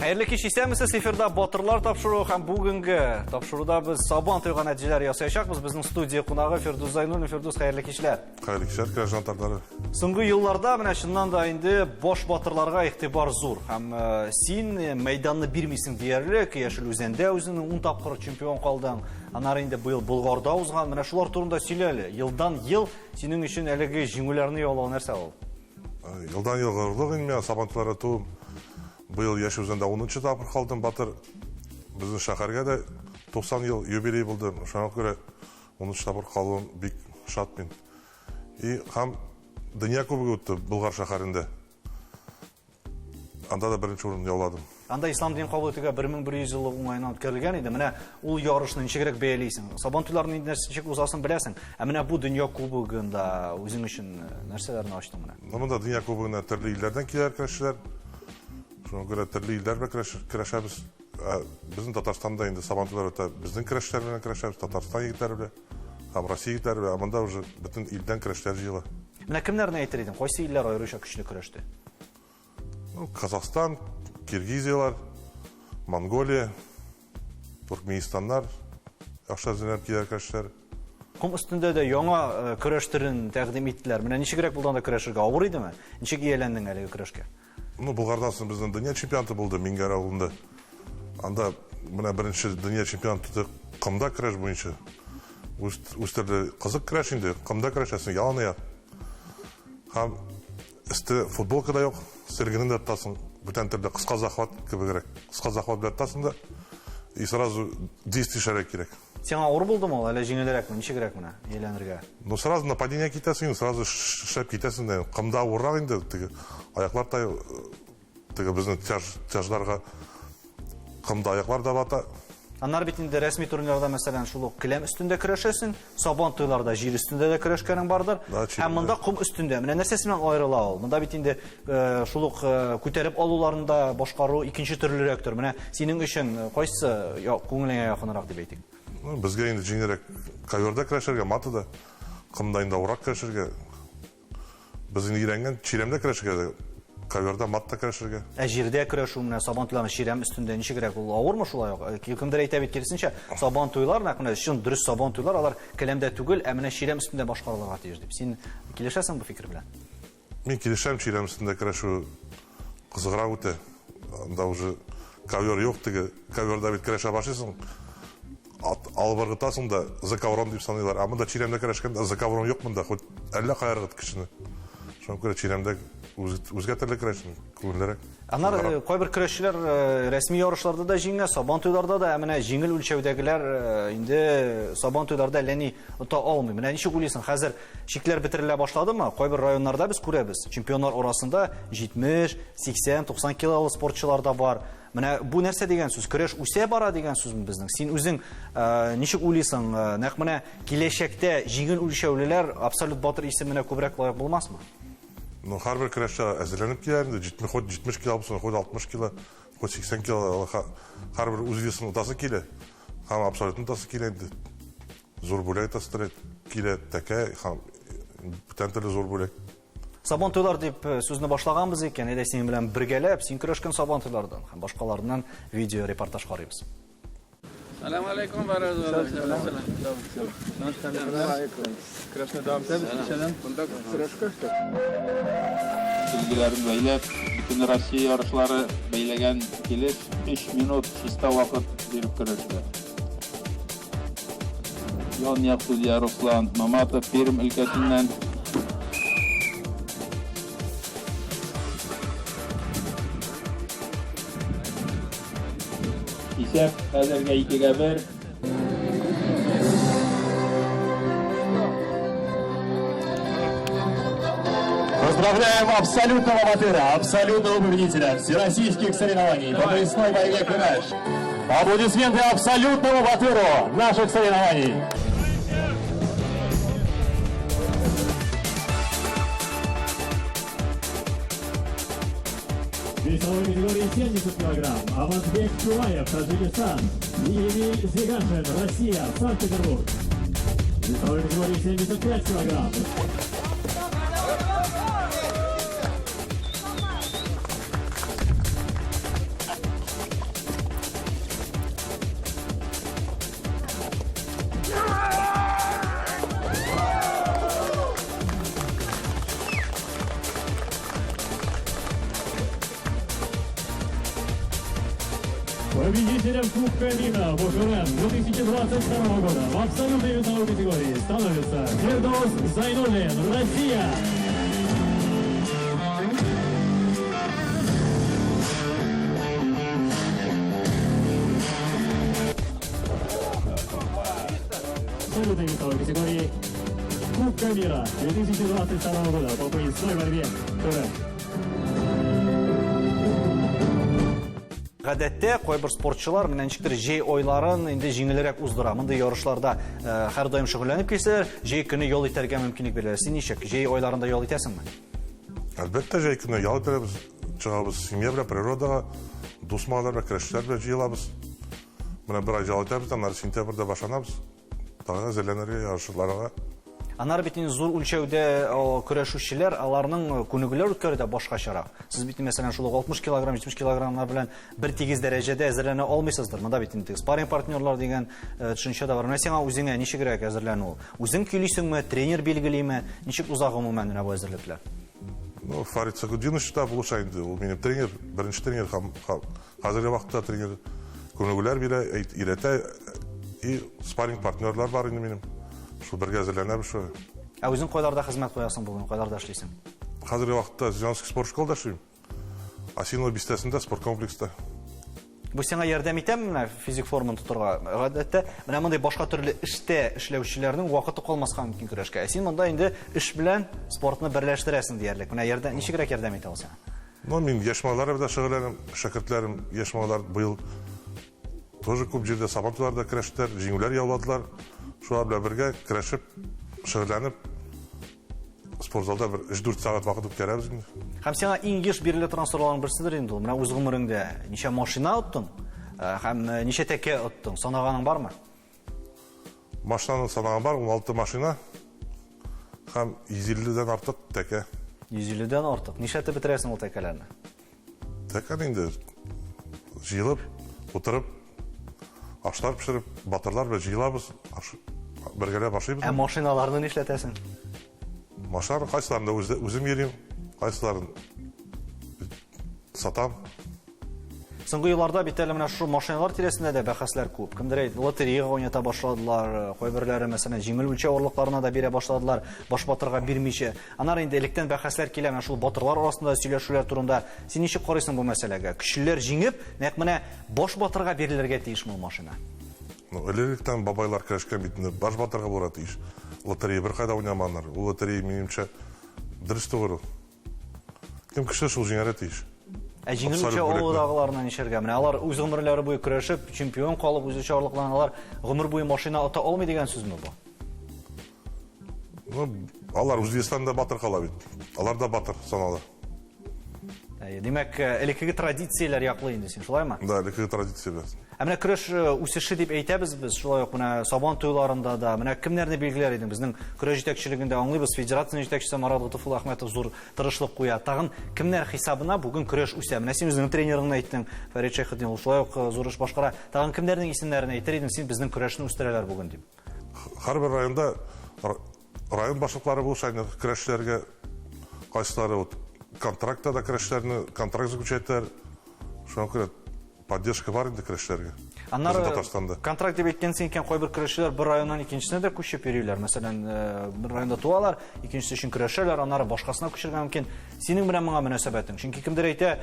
Хәерле кич, исәнмесез, эфирда Батырлар тапшыруы һәм бүгенге тапшыруда без Сабан туйга нәтиҗәләр ясаячакбыз. Безнең студия кунагы Фирдүс Зайнуллин. Фирдүс, хәерле кичләр. Хәерле кичләр, керәшен татарлары. Соңгы елларда менә чыннан да инде баш батырларга игътибар зур. Һәм син мәйданны бирмисең диярлек. Яшел Үзәндә үзеңнең 10 тапкыр чемпион калдың. Аннары инде быел Болгарда узган. Менә шулар турында сөйлә әле. Елдан ел синең өчен әлеге җиңүләрне яулау нәрсә ул? Елдан ел горурлык инде миңа Сабан туйлары туым. Быел Яшел Үзәндә 10 тапкыр калдым, батыр. Безнең шәһәргә дә 90 ел юбилей булды. Шуңа күрә 10 тапкыр калуым бик шат мин. И һәм дөнья кубогы үтте Болгар шәһәрендә. Анда да беренче урын яуладым. Анда ислам динен кабул итүгә 1100 еллык уңаеннан үткәрелгән иде. Менә ул ярышны ничегрәк бәялисең? Сабан туйларын инде ничек узасын беләсең. Ә менә бу дөнья кубогында үзең өчен нәрсәләрне ачтың менә? Ну, монда дөнья кубогына төрле илләрдән киләләр көрәшчеләр. Шуңа күрә төрле илләр белән көрәшәбез. Ә безнең Татарстанда инде Сабан туйлары үтә. Безнең көрәшчеләр белән көрәшәбез, Татарстан егетләре белән һәм Россия егетләре белән. Ә монда уже бөтен илдән көрәшчеләр җыела. Менә кемнәрне әйтер идең? Кайсы илләр аеруча көчле көрәште? Ну, Казахстан, Киргизияләр, Монголия, Туркменистаннар яхшы әзерләнеп килә көрәшчеләр. Ком өстендә дә яңа көрәш төрен тәкъдим иттеләр. Менә ничегрәк булды анда көрәшергә? Авыр идеме? Ничек ияләндең әлеге көрәшкә? Ну, Болгардан соң безнең дөнья чемпионаты булды Мингәр авылында. Анда менә беренче дөнья чемпионаты комда көрәш буенча. Үз төрле кызык көрәш инде. Комда көрәшәсең, ялан аяк. Һәм Өсте футболка да юк, сөлгене дә тотасың, бүтән төрле кыска захват кебегрәк. Кыска захват белән тотасың да, и сразу действие эшләргә кирәк. Сиңа авыр булдымы ул, әллә җиңелрәкме, ничегрәк менә әйләнергә? Ну, сразу нападение китәсең, сразу эшләп китәсең дә. Комда авыррак инде, теге аяклар та Теге безнең тяж, тяжларга комда аяклар да бата. Аннары бит инде рәсми турнирларда, мәсәлән, шул ук келәм өстендә көрәшәсең, сабан туйларда җир өстендә дә көрәшкәнең бардыр. Да, Һәм монда ком өстендә. Менә нәрсәсе белән аерыла ул? Монда бит инде шул ук күтәреп алуларын да башкару икенче төрлерәктер. Менә синең өчен кайсы күңелеңә якынрак дип әйтик? Ну, безгә инде җиңелрәк коверда көрәшергә, матада, комда инде авыррак көрәшергә. Без инде өйрәнгән чирәмдә көрәшергә дә, коверда, матта көрәшергә. Ә җирдә көрәшү менә Сабан туйларының чирәм өстендә ничегрәк ул авырмы шулай ук? Кемдер әйтә бит киресенчә, Сабан туйлар нәкъ менә чын дөрес Сабан туйлар алар келәмдә түгел, ә менә чирәм өстендә башкарылырга тиеш дип. Син килешәсең бу фикер белән? Мин килешәм, чирәм өстендә көрәшү кызыграк үтә. Анда уже ковер юк теге, коверда бит көрәшә башлыйсың, Ат, алып ыргытасың да, за ковром дип саныйлар. Ә монда чирәмдә көрәшкәндә за ковром юк монда, хоть әллә кая ыргыт кешене. Шуңа күрә чирәмдә үзгә төрле көрәш, күңеллерәк. Аннары кайбер көрәшчеләр рәсми ярышларда да җиңә, сабан туйларда да, ә менә җиңел үлчәүдәгеләр инде сабан туйларда әллә ни ота алмый. Менә ничек уйлыйсың, хәзер чикләр бетерелә башладымы? Кайбер районнарда без күрәбез, чемпионнар арасында 70, 80, 90 килолы спортчылар да бар. Менә бу нәрсә дигән сүз? Көрәш үсә бара дигән сүзме безнең? Син үзең ничек уйлыйсың, нәкъ менә киләчәктә җиңел үлчәүлеләр абсолют батыр исеменә күбрәк лаек булмасмы? Ну, һәрбер көрәшче әзерләнеп килә инде, 70, хоть 70 кило булсын, хоть 60 кило, хоть 80 кило, һәрбер үз весын отасы килә. Һәм абсолютны отасы килә инде. Зур бүләк отасы килә, тәкә һәм бүтән төрле зур бүләк. Сабантуйлар дип сүзне башлаганбыз икән, әйдә синең белән бергәләп, син көрәшкән сабантуйлардан һәм башкаларыннан видео репортаж карыйбыз. Сәлам алейкум, барыгызга. Көрәшне дәвам итәбез кичәдән. Монда көрәш көрәштек. Билгеләрен бәйләп, бөтен Россия ярышлары бәйләгән килеш 3 минут чиста вакыт биреп көрәштеләр. Ян як судья Руслан Маматов Пермь өлкәсеннән. Исәп хәзергә 2-гә 1. Поздравляем абсолютного батыра, абсолютного победителя всероссийских соревнований по поясной борьбе «Кураж». Аплодисменты абсолютному батыру наших соревнований. Весовой категории 70 килограмм Авазбек Чуваев, Таджикистан. И Эмиль Зиганшин, Россия, Санкт-Петербург. Весовой категории 75 килограмм. Победителем Кубка мира по КВН 2022 года в абсолютной весовой категории становится Фирдоус Зайнуллин, Россия! Абсолютной весовой категории Кубка мира 2022 года по поясной борьбе КВН. Гадәттә, кайбер спортчылар менә ничектер җәй айларын инде җиңелрәк уздыра. Мондый ярышларда э, һәрдаим шөгыльләнеп килсәләр, җәй көне ял итәргә мөмкинлек бирәләр. Син ничек, җәй айларында ял итәсеңме? Әлбәттә, җәй көне ял итәбез, чыгабыз семья белән природага, дус малайлар белән, көрәшчеләр белән җыелабыз. Менә бер ай ял итәбез, аннары сентябрьдә башланабыз. Тагын әзерләнергә ярышларга. Аннары бит инде зур үлчәүдә көрәшүчеләр, аларның күнегүләр үткәрү дә башкачарак. Сез бит, мәсәлән, шул ук 60 килограмм, 70 килограммнар белән бер тигез дәрәҗәдә әзерләнә алмыйсыздыр. Монда бит инде спарринг партнерлар дигән төшенчә дә бар. Менә сиңа үзеңә ничегрәк әзерләнү ул? Үзең көйлисеңме, тренер билгелиме? Ничек уза гомумән менә бу әзерлекләр? Ну, Фарид Сагудинович та булыша инде. Ул минем тренер, беренче тренер һәм хәзерге вакытта тренер күнегүләр бирә, өйрәтә. И спарринг партнерлар бар инде минем. Шул бергә әзерләнәбез шул. Ә үзең кайларда хезмәт куясың бүген, кайларда эшлисең? Хәзерге вакытта Зеленский спорт школада эшлим. Осиново бистәсендә спорт комплекста. Бу сиңа ярдәм итәме менә физик форманы тотырга? Гадәттә, менә мондый башка төрле эштә эшләүчеләрнең вакыты калмаска мөмкин көрәшкә. Ә син монда инде эш белән спортны берләштерәсең диярлек. Менә ярдәм ничегрәк ярдәм итә ул сиңа? Ну, мин яшь малайлар белән шөгыльләнәм, шәкертләрем, яшь малайлар быел тоже күп җирдә сабантуйларда көрәштеләр, җиңүләр яуладылар. Шулар белән бергә көрәшеп, шөгыльләнеп, спортзалда бер 3-4 сәгать вакыт үткәрәбез инде. Һәм сиңа иң еш бирелә торган сорауларның берседер инде ул. Менә үз гомереңдә ничә машина оттың һәм ничә тәкә оттың? Санаганың бармы? Машинаны санаган бар, 16 машина һәм 150дән артык тәкә. 150дән артык. Нишләтеп бетерәсең ул тәкәләрне? Тәкәне инде җыелып, утырып, ашлар пешереп, батырлар белән җыелабыз, аш, бергәләп ашыйбыз. Ә машиналарны нишләтәсең? Машиналар кайсыларында үзем йөрим, кайсыларын сатам. Соңгы елларда бит әле менә шул машиналар тирәсендә дә бәхәсләр күп. Кемдер әйтте, лотереяга уйната башладылар, кайберләре, мәсәлән, җиңел үлчәү авырлыкларына да бирә башладылар, баш батырга бирмичә. Аннары инде электән бәхәсләр килә, менә шул батырлар арасында сөйләшүләр турында. Син ничек карыйсың бу мәсьәләгә? Көчлеләр җиңеп, нәкъ менә баш батырга бирелергә тиешме ул машина? Ну, элек-электән бабайлар көрәшкән бит инде, баш батырга булырга тиеш. Лотерея беркайда уйнамаганнар. Ул лотерея, минемчә, дөрес түгел ул. Кем көчле, шул җиңәргә тиеш. Ә җиңел үлчәү авылдагыларына нишәргә? Менә алар үз гомерләре буе көрәшеп, чемпион калып, үз авырлыкларына алар гомер буе машина ота алмый дигән сүзме бу? Ну, алар Үзбәкстанда батыр кала бит. Алар да батыр санала. Әйе, димәк, элеккеге традицияләр яклы инде син, шулаймы? Да, элеккеге традицияләр. Ә менә көрәш үсеше дип әйтәбез без, шулай ук менә Сабан туйларында да, менә кемнәрне билгеләр идең? Безнең көрәш җитәкчелегендә аңлыйбыз, федерациянең җитәкчесе Марат Готыфулла Әхмәтов зур тырышлык куя. Тагын кемнәр хисабына бүген көрәш үсә? Менә син үзеңнең тренерыңны әйттең, Фәрит Шәйхетдин, ул шулай ук зур эш башкара. Тагын кемнәрнең исемнәрен әйтер идең син, безнең көрәшне үстерәләр бүген дип? Һәрбер районда район башлыклары булыша инде көрәшчеләргә, кайсылары вот контрактта да көрәшчеләрне контракт заключать итәләр. Шуңа күрә поддержка бар инде көрәшчеләргә. Аннары Татарстанда. Контракт дип әйткәнсең икән, кайбер көрәшчеләр бер районнан икенчесенә дә күчеп йөриләр. Мәсәлән, бер районда туалар, икенчесе өчен көрәшәләр, аннары башкасына күчергә мөмкин. Синең белән моңа мөнәсәбәтең? Чөнки кемдер әйтә,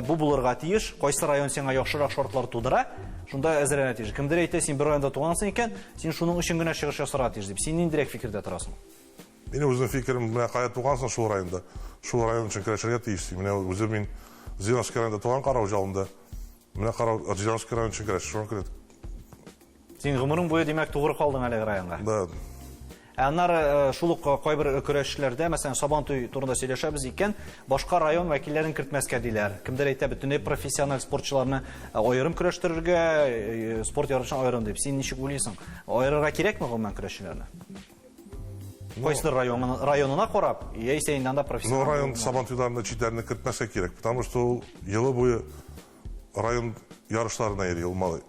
бу булырга тиеш, кайсы район сиңа яхшырак шартлар тудыра, шунда әзерләнә тиеш. Кемдер әйтә, син бер районда тугансың икән, син шуның өчен генә чыгыш ясарга тиеш дип. Син ниндирәк фикердә торасың? Минем үземнең фикерем, менә кая тугансың, шул районда. Шул район өчен көрәшергә тиеш. Менә үзем мин Зеленский районында туган, Карауҗалында. Менә Карау Зеленский район өчен көрәш, шуңа күрә. Син гомерең буе, димәк, тугры калдың әлеге районга. Да. Ә аннары шул ук кайбер көрәшчеләрдә, мәсәлән, Сабантуй турында сөйләшәбез икән, башка район вәкилләрен кертмәскә диләр. Кемдер әйтә, бөтенләй профессиональ спортчыларны аерым көрәштерергә, спорт ярышын аерым дип. Син ничек уйлыйсың? Аерырга кирәкме гомумән көрәшчеләрне? Кайсыдыр районына карап, яисә инде анда профессиональ. Ну, район Сабантуйларында читләрне кертмәскә кирәк, потому что ул елы буе район ярышларына йөри ул малай.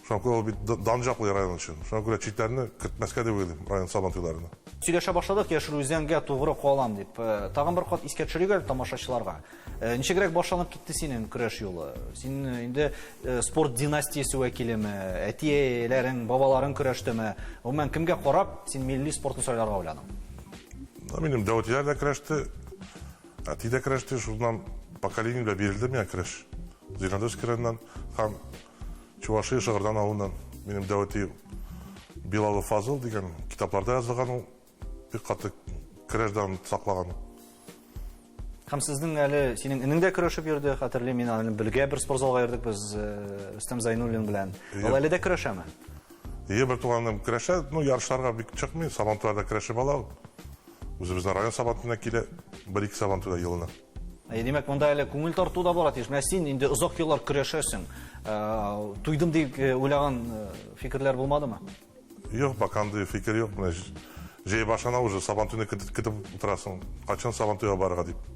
Шуңа күрә ул бит дан җаклый район өчен. Шуңа күрә читләрне кертмәскә дип уйлыйм район Сабантуйларына. Сөйләшә башладык, Яшел Үзәнгә тугры калам дип. Э, тагын бер кат искә төшерик әле тамашачыларга. Э, ничегрәк башланып китте синең көрәш юлы? Син э, инде спорт династиясе вәкилеме? Әтиләрең, бабаларың көрәштеме? Гомумән, кемгә карап син милли спортны сайларга уйладың? Минем дәү әтиләр дә көрәште, әти дә көрәште, шуннан поколение белән бирелде миңа көрәш. Зеленодольск районыннан һәм Чувашия Шыгырдан авылыннан минем дәү әти Билалов Фазыл дигән китапларда язылган ул бик каты көрәшдән саклаган. Һәм сезнең әле синең энең дә көрәшеп йөрде, хәтерлим, мин аны бергә бер спортзалга йөрдек без э, Рөстәм Зайнуллин белән. Ул әле дә көрәшәме? Ие, бер туганым көрәшә, ну ярышларга бик чыкмый, сабантуйларда көрәшеп ала ул. Үзебезнең район сабантуена килә, бер-ике сабантуйда елына. Әйе, димәк, монда әле күңел тарту да бара тиеш. Менә син инде озак еллар көрәшәсең. Э, туйдым дип э, уйлаган э, фикерләр булмадымы? Юк, пока андый фикер юк. Менә җәй башына уже Сабантуйны көтеп утырасың. Кайчан Сабантуйга барырга дип.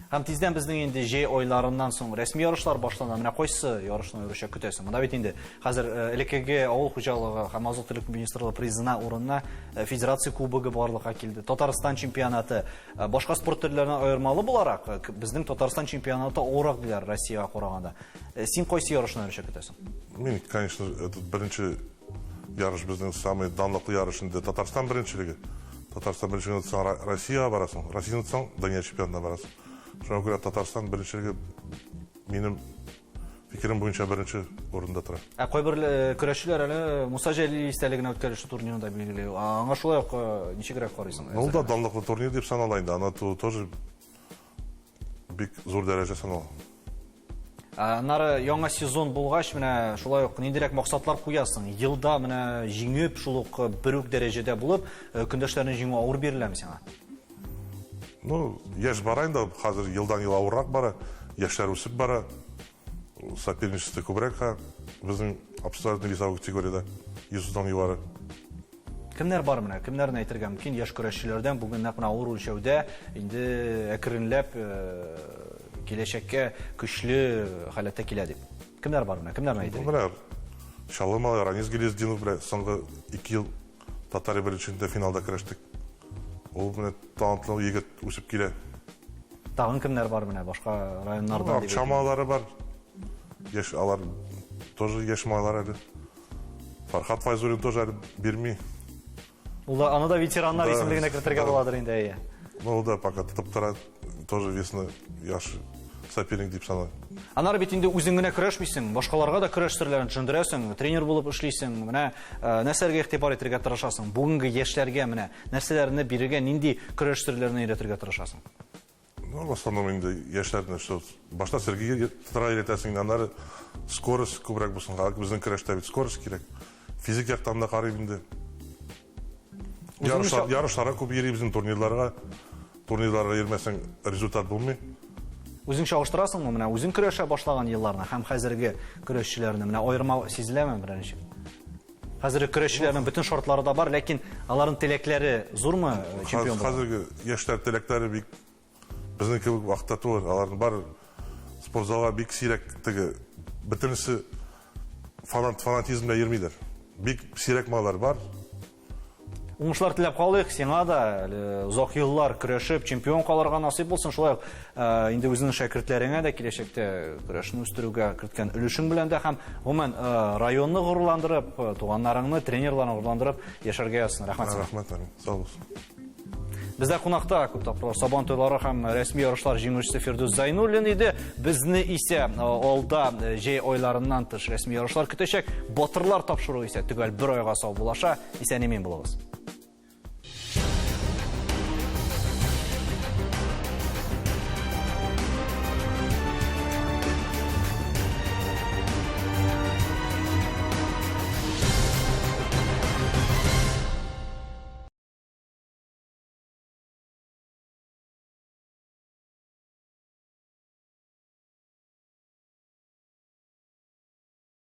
Һәм тиздән безнең инде җәй айларыннан соң рәсми ярышлар башлана. Менә кайсы ярышны аеруча көтәсең? Монда бит инде хәзер элеккеге авыл хуҗалыгы һәм азык-төлек министрлыгы призына урынына федерация кубогы барлыкка килде. Татарстан чемпионаты Э, башка спорт төрләреннән аермалы буларак, э, безнең Татарстан чемпионаты авыррак диләр Россиягә караганда. Э, син кайсы ярышны аеруча көтәсең? Мин, конечно, этот беренче ярыш безнең самый данлыклы ярыш инде Татарстан беренчелеге. Татарстан беренчелеген отсаң Россиягә барасың, Россияне отсаң дөнья чемпионатына барасың. Шуңа күрә Татарстан беренчелеге минем Фикерем буенча беренче урында тора. Ә кайбер э, көрәшчеләр әле Муса Җәлил истәлегенә үткәрелүче турнирны да билгели. Аңа шулай ук э, ничегрәк карыйсың? Ул да данлыклы турнир дип санала инде. Аны тоже бик зур дәрәҗә санала. Аннары яңа сезон булгач, менә шулай ук ниндирәк максатлар куясың? Елда менә җиңеп, шул ук э, бер үк дәрәҗәдә булып, көндәшләрне җиңү авыр биреләме сиңа? Ну, яшь бара инде, хәзер елдан-ел авыррак бара, яшьләр үсеп бара. Соперничество күбрәк ха, безнең абсолютно весовой категориядә 100 дан югары. Кемнәр бар менә? Кемнәрне әйтергә мөмкин яшь көрәшчеләрдән бүген нәкъ менә авыр үлчәүдә инде әкренләп э, киләчәккә көчле халәттә килә дип. Кемнәр бар менә? Кемнәрне әйтергә? Менә Чаллы малай Ранис Гилездинов белән соңгы 2 ел Татария беренчелегендә финалда көрәштек. Ул менә талантлы егет үсеп килә. Тагын кемнәр бар менә башка районнардан дип? Чамалары бар. Яшь алар тоже яшь малайлар әле. Фархат Файзуллин тоже әле бирми. Ул да аны да ветераннар исемлегенә кертергә буладыр инде, әйе. Ну, ул да пока тотып тора, тоже весны яшь соперник дип саныйм. Аннары бит инде үзең генә көрәшмисең, башкаларга да көрәш серләрен төшендерәсең, тренер булып эшлисең. Менә э, нәрсәләргә игътибар итәргә тырышасың? Бүгенге яшьләргә менә нәрсәләрне бирергә, нинди көрәш серләрен өйрәтергә тырышасың? Ну, в основном инде яшьләрне что башта сергей тотарга өйрәтәсең, аннары скорость күбрәк булсын. Безнең көрәштә бит скорость кирәк. Физик яктан да карыйм инде. Ярышлар, ярышларга күп йөрибез инде турнирларга. Турнирларга йөрмәсәң, результат булмый. Үзең чагыштырасыңмы менә үзең көрәшә башлаган елларны һәм хәзерге көрәшчеләрне? Менә аерма сизеләме берәр ничек? Хәзерге көрәшчеләрнең бөтен шартлары да бар, ләкин аларның теләкләре зурмы э, чемпион булырга? Хәзерге яшьләр теләкләре бик безнең кебек вакытта түгел. Аларның бар спортзалга бик сирәк теге бөтенесе фанат фанатизм белән йөрмиләр. Бик сирәк малайлар бар. Уңышлар теләп калыйк, сиңа да әле озак еллар көрәшеп чемпион калырга насыйп булсын. Шулай ук э, инде үзеңнең шәкертләреңә дә киләчәктә көрәшне үстерүгә керткән өлешең белән дә һәм гомумән э, районны горурландырып, э, туганнарыңны, тренерларны горурландырып яшәргә язсын. Рәхмәт сиңа. Рәхмәт, сау булсын. Бездә кунакта күп тапкырлар Сабан туйлары һәм рәсми ярышлар җиңүчесе Фирдүс Зайнуллин иде. Безне исә э, алда э, җәй айларыннан тыш рәсми ярышлар көтәчәк. Батырлар тапшыруы исә төгәл бер айга саубуллаша. Исән-имин булыгыз.